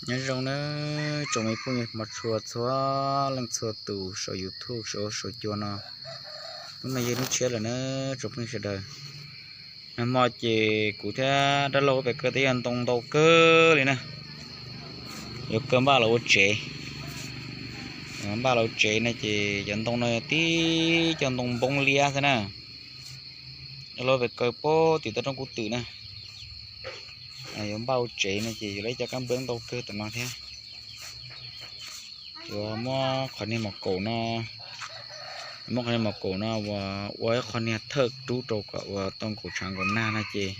Nyob zoo nawb tsoom me phooj ywg mos tshua txhua leej txhua tus saum YouTube saum huab saum cua no. Hnub no yog hnub tshiab lawm nawb tsoom phooj ywg sawv daws. Nag hmo ces kuv thiab dab laug pem kaw teb yog ntoo ntau kawg li na. Yuav kaw npaj los ua tsev. Npaj los ua tsev no ces cov ntoo no yog tib cov ntoo npoob liab xwb na. Dab laug pem kaw pem tim toj roob Kub Twm na. Yuav npaj ua tsev no ces yuav lawv cov kab nplooj ntau kawg tam no thiab. Yuav muab qhov niag mos kaum no, muab qhov niag mos kaum no ua, ua ib qho niag thawj rub rau kom ua tau nkaum tshav nkaum nag no ces,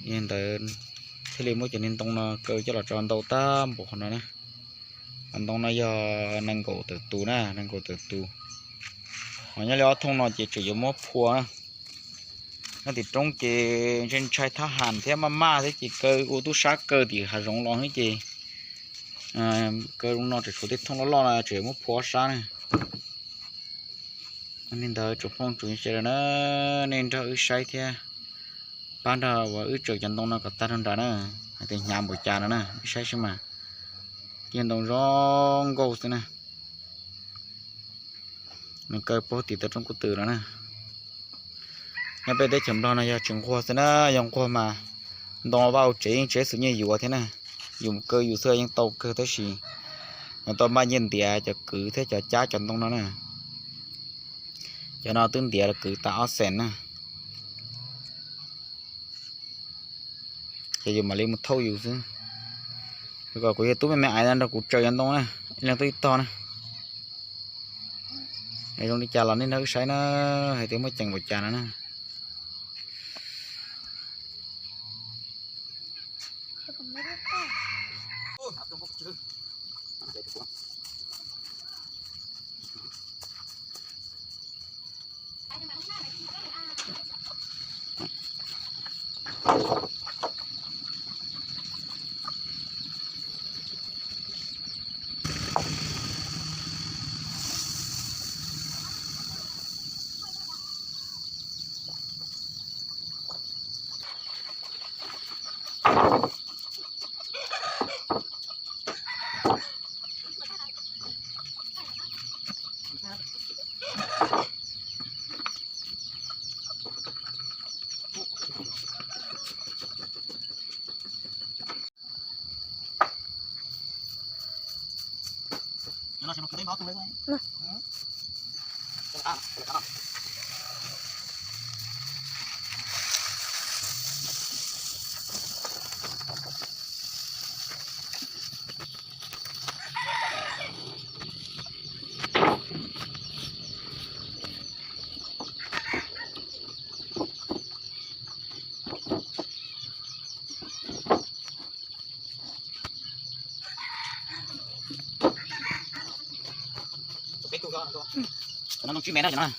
yog li ntawd thiaj li muab cov niag ntoo no kaw coj los tso ntau tag npaum qhov no na. Qhov ntoo no yog nees nkaum tawm tus na, nees nkaum tawm tus. Ho nyob li ob thooj no ces tseem yuav muab phua na. Nyob tim roob ces ntshai ntshai thab ham thiab maj maj thiab ces kaw ua tub sab kaw tim hav zoov los xwb ces kaw zoo no tseem tshuav tej thooj loj loj no tseem yuav muab phua ob sab na. Li ntawd tsoom phooj tsoom ywg sawv daws na, nej nrog wb saib thiab pab nrog uas wb tsaws cov ntoo no kom tag nrho nrad na, hais tias hnyav npaum cas no na, wb saib seb mas. Cov ntoo zoo nkauj xwb na. Nws kaw pem tim toj roob Kub Twm los na. Nyob peb teb chaws Nplog no yog tsis nquag xwb na, yog nquag mas ntoo vaj hauv tsev yeej tsev xwm nyiaj yuav thiab na. Yus kaw yus xwb yeej tau kawg tab sis yus tau npaj nyiaj ntiav cov kwv thiab cov cab cov ntoo no na. Cov no twb ntiav los kwv tas ob xees na. Ces yus mam li mus thauj yus xwb. Kom kuv yog tub me me aiv no nrog kuv tsaws cov ntoo na, ib leeg tub ib tog na. Zoo li cas los nej nrog wb saib na, hais tias muaj ceem npaum cas no na. Cov no ntoo tsib mev na cov no.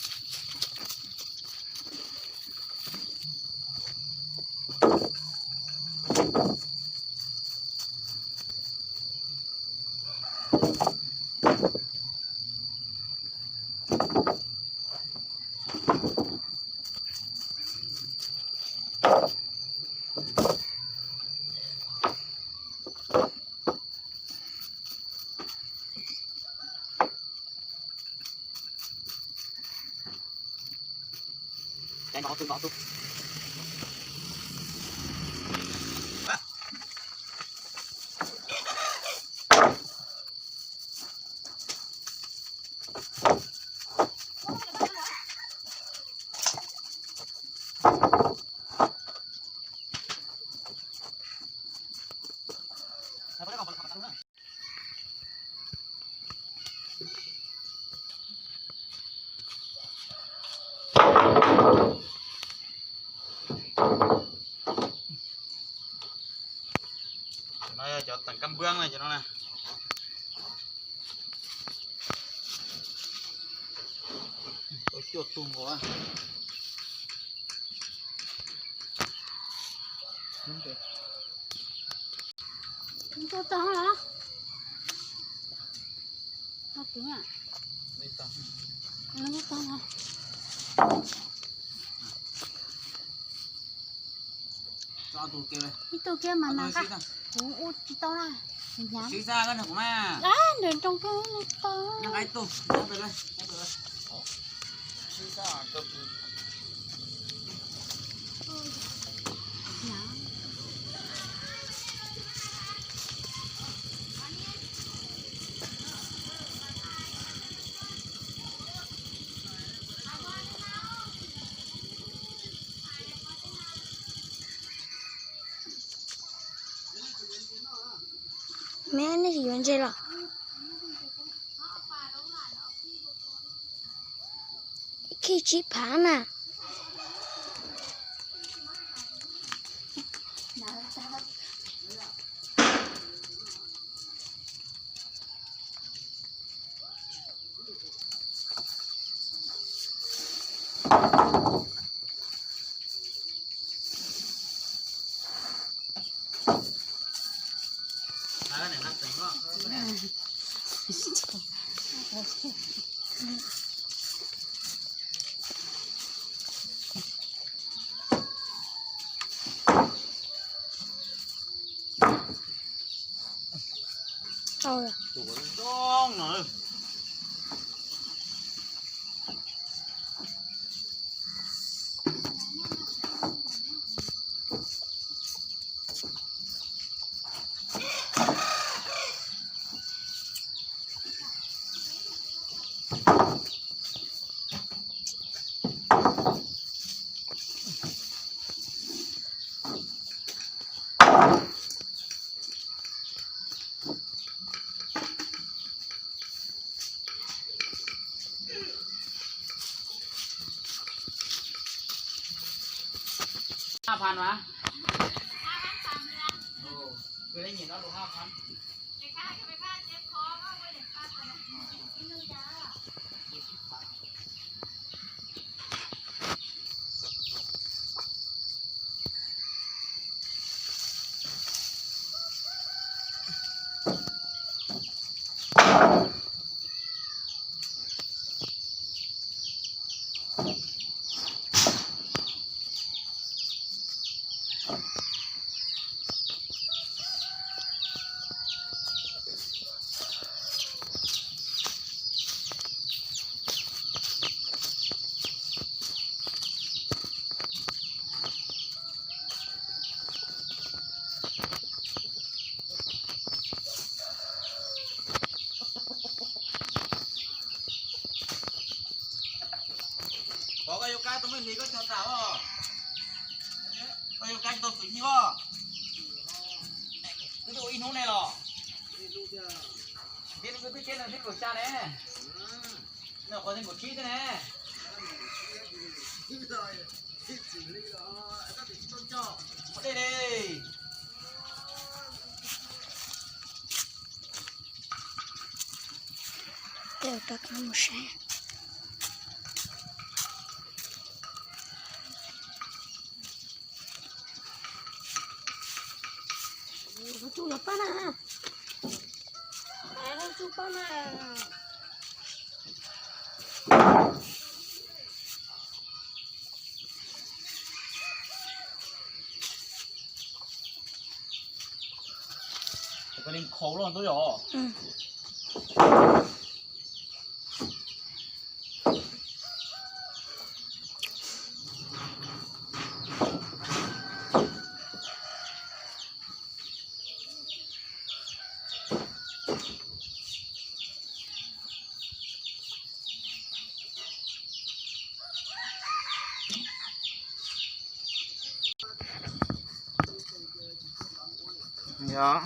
No yog cov teem kab nplooj na cov no na. Tau cuaj tug nkaus. Tau tag los? Ib tug kiag mas nag. Kuv ua tsis tau na. Sib xa koj nrog kuv mas. Nrog nrog koj tau. Me nej yuav ntses los? Khij tsib phav na. Tau lawm. Hab phav mas. Kuv leej niam no lus hab phav. Pov, koj yuav kab tau me hlis koj cog tas os. Koj yuav kab tau xwm nyiaj os. Twb tuaj ua ib hnub ne los. Twb twb teb no twb kaum xya ne. No qhov nees nkaum tsib xwb ne. Ua dej li. Tej rov qab mus saib. Tsuj los pab na. Tsuj pab na. Khaus los ntub yom. Yog.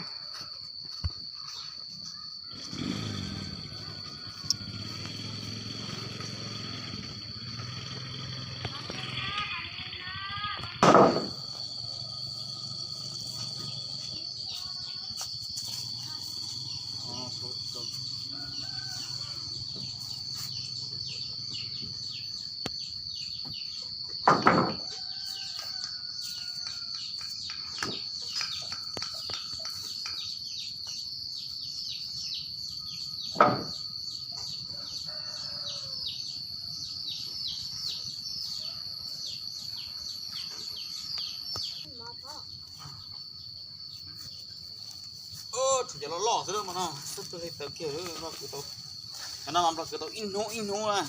Cov loj loj xwb mas no, tab tus hais tawv kiag no, kwv tau, cov no mas nplog kwv tau ib hnub ib hnub na.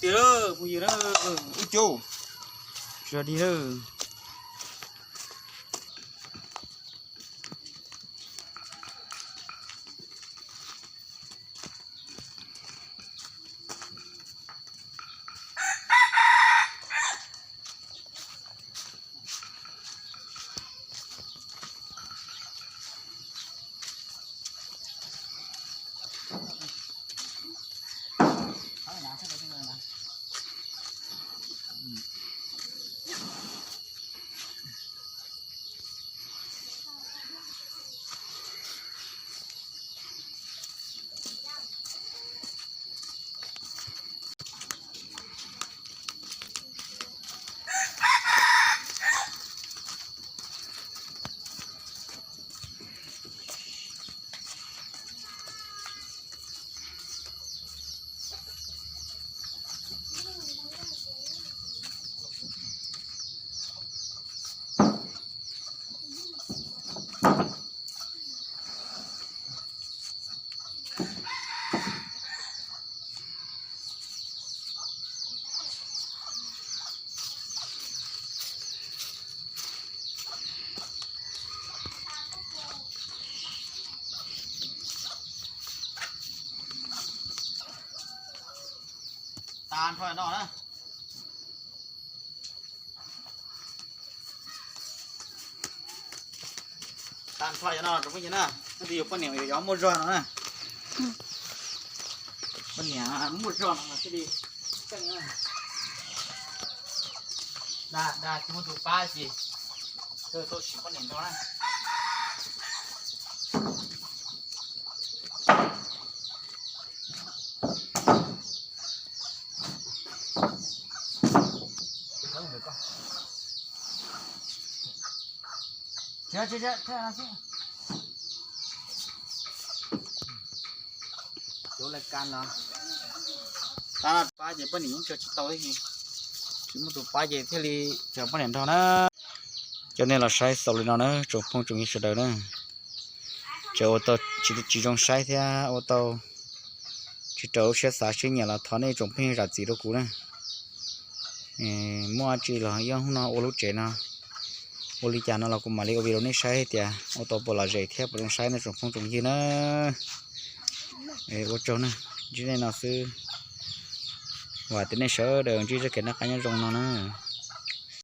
Tiag phooj ywg na, ub cub, tsis dig lawm. Tas nrho no na. Tas nrho no tsoom phooj ywg na, no twb yog poj niam yog muaj zog no na. Poj niam muaj zog no thiaj li keej na. Dag dag tsis muaj tus pab ces kawg tau siv poj niam nrog na. Tab no pab ces poj niam yeej tso tsis tau thiab, tsis muaj tus pab ces thiaj li tso poj niam nrog na. Coj nej los saib xaus li no na tsoom phooj tsoom ywg sawv daws na. Tseem ua tau tsis zoo saib thiab ua tau tsis raws lub siab xav siab nyiam los thov nej tsoom phooj ywg zam txim rau kuv na. Muaj dab tsi los ib hnub no ua lub tsev no ua li cas no los kuv mam li ua video rau nej saib hais tias ua tau puas lom zem thiab puas zoo saib nej tsoom phooj tsoom ywg na. Ua tsaug na, ntsib nej no xwb. Vam tias nej sawv daws ntsib txoj kev noj qab nyob zoo no na.